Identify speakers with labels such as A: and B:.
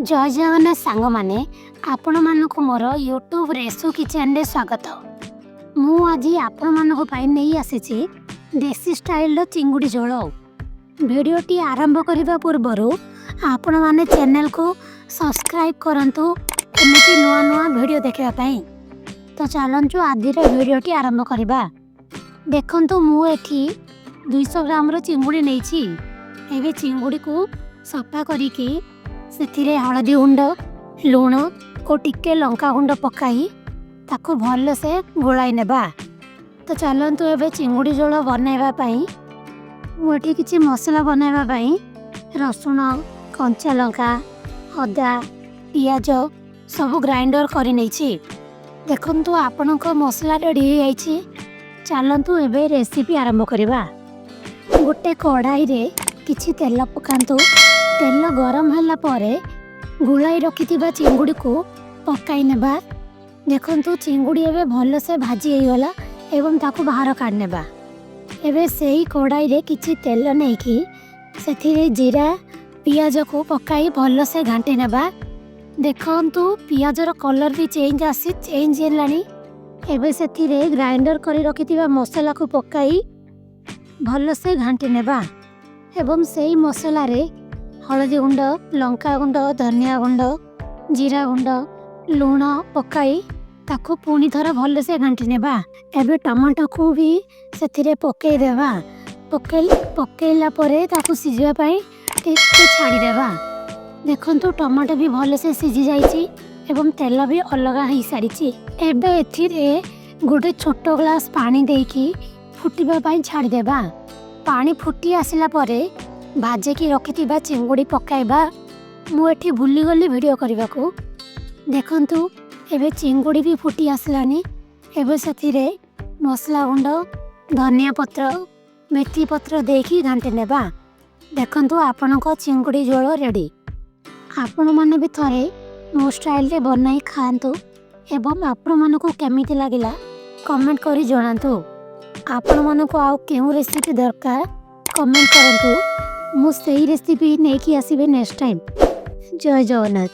A: ଜୟ ଜଗନ୍ନାଥ ସାଙ୍ଗମାନେ, ଆପଣମାନଙ୍କୁ ମୋର ୟୁଟ୍ୟୁବ୍ ରେସୁ କିଚେନରେ ସ୍ୱାଗତ। ମୁଁ ଆଜି ଆପଣମାନଙ୍କ ପାଇଁ ନେଇ ଆସିଛି ଦେଶୀ ଷ୍ଟାଇଲର ଚିଙ୍ଗୁଡ଼ି ଝୋଳ। ଭିଡ଼ିଓଟି ଆରମ୍ଭ କରିବା ପୂର୍ବରୁ ଆପଣମାନେ ଚ୍ୟାନେଲକୁ ସବସ୍କ୍ରାଇବ୍ କରନ୍ତୁ ଏମିତି ନୂଆ ନୂଆ ଭିଡ଼ିଓ ଦେଖିବା ପାଇଁ। ତ ଚାଲନ୍ତୁ, ଆଜିର ଭିଡ଼ିଓଟି ଆରମ୍ଭ କରିବା। ଦେଖନ୍ତୁ, ମୁଁ ଏଠି 200 ଗ୍ରାମର ଚିଙ୍ଗୁଡ଼ି ନେଇଛି। ଏବେ ଚିଙ୍ଗୁଡ଼ିକୁ ସଫା କରିକି ସେଥିରେ ହଳଦୀ ଗୁଣ୍ଡ, ଲୁଣ ଓ ଟିକେ ଲଙ୍କା ଗୁଣ୍ଡ ପକାଇ ତାକୁ ଭଲସେ ଗୋଳାଇ ନେବା। ତ ଚାଲନ୍ତୁ, ଏବେ ଚିଙ୍ଗୁଡ଼ି ଝୋଳ ବନାଇବା ପାଇଁ ମୁଁ ଏଠି କିଛି ମସଲା ବନାଇବା ପାଇଁ ରସୁଣ, କଞ୍ଚା ଲଙ୍କା, ଅଦା, ପିଆଜ ସବୁ ଗ୍ରାଇଣ୍ଡର କରିନେଇଛି। ଦେଖନ୍ତୁ, ଆପଣଙ୍କ ମସଲା ରେଡ଼ି ହେଇଯାଇଛି। ଚାଲନ୍ତୁ, ଏବେ ରେସିପି ଆରମ୍ଭ କରିବା। ଗୋଟେ କଢ଼ାଇରେ କିଛି ତେଲ ପକାନ୍ତୁ। ତେଲ ଗରମ ହେଲା ପରେ ଗୋଳାଇ ରଖିଥିବା ଚିଙ୍ଗୁଡ଼ିକୁ ପକାଇ ନେବା। ଦେଖନ୍ତୁ, ଚିଙ୍ଗୁଡ଼ି ଏବେ ଭଲସେ ଭାଜି ହେଇଗଲା ଏବଂ ତାକୁ ବାହାର କାଢ଼ି ନେବା। ଏବେ ସେଇ କଢ଼ାଇରେ କିଛି ତେଲ ନେଇକି ସେଥିରେ ଜିରା, ପିଆଜକୁ ପକାଇ ଭଲସେ ଘାଣ୍ଟି ନେବା। ଦେଖନ୍ତୁ, ପିଆଜର କଲର୍ ବି ଚେଞ୍ଜ ହେଲାଣି। ଏବେ ସେଥିରେ ଗ୍ରାଇଣ୍ଡର କରି ରଖିଥିବା ମସଲାକୁ ପକାଇ ଭଲସେ ଘାଣ୍ଟି ନେବା ଏବଂ ସେଇ ମସଲାରେ ହଳଦୀ ଗୁଣ୍ଡ, ଲଙ୍କା ଗୁଣ୍ଡ, ଧନିଆ ଗୁଣ୍ଡ, ଜିରା ଗୁଣ୍ଡ, ଲୁଣ ପକାଇ ତାକୁ ପୁଣି ଥରେ ଭଲସେ ଘାଣ୍ଟି ନେବା। ଏବେ ଟମାଟୋକୁ ବି ସେଥିରେ ପକାଇ ଦେବା। ପକାଇଲା ପରେ ତାକୁ ସିଝିବା ପାଇଁ ଟିକେ ଛାଡ଼ିଦେବା। ଦେଖନ୍ତୁ, ଟମାଟୋ ବି ଭଲସେ ସିଝି ଯାଇଛି ଏବଂ ତେଲ ବି ଅଲଗା ହେଇସାରିଛି। ଏବେ ଏଥିରେ ଗୋଟେ ଛୋଟ ଗ୍ଲାସ୍ ପାଣି ଦେଇକି ଫୁଟିବା ପାଇଁ ଛାଡ଼ିଦେବା। ପାଣି ଫୁଟି ଆସିଲା ପରେ ଭାଜିକି ରଖିଥିବା ଚିଙ୍ଗୁଡ଼ି ପକାଇବା। ମୁଁ ଏଠି ଭୁଲିଗଲି ଭିଡ଼ିଓ କରିବାକୁ। ଦେଖନ୍ତୁ, ଏବେ ଚିଙ୍ଗୁଡ଼ି ବି ଫୁଟି ଆସିଲାଣି। ଏବେ ସେଥିରେ ମସଲା ଗୁଣ୍ଡ, ଧନିଆ ପତ୍ର, ମେଥି ପତ୍ର ଦେଇକି ଘାଣ୍ଟି ନେବା। ଦେଖନ୍ତୁ, ଆପଣଙ୍କ ଚିଙ୍ଗୁଡ଼ି ଝୋଳ ରେଡ଼ି। ଆପଣମାନେ ବି ଥରେ ମୋ ଷ୍ଟାଇଲରେ ବନାଇ ଖାଆନ୍ତୁ ଏବଂ ଆପଣମାନଙ୍କୁ କେମିତି ଲାଗିଲା କମେଣ୍ଟ କରି ଜଣାନ୍ତୁ। ଆପଣମାନଙ୍କୁ ଆଉ କେଉଁ ରେସିପି ଦରକାର, କମେଣ୍ଟ କରନ୍ତୁ। ମୁଁ ସେଇ ରେସିପି ନେଇକି ଆସିବି ନେକ୍ସଟ ଟାଇମ୍। ଜୟ ଜଗନ୍ନାଥ।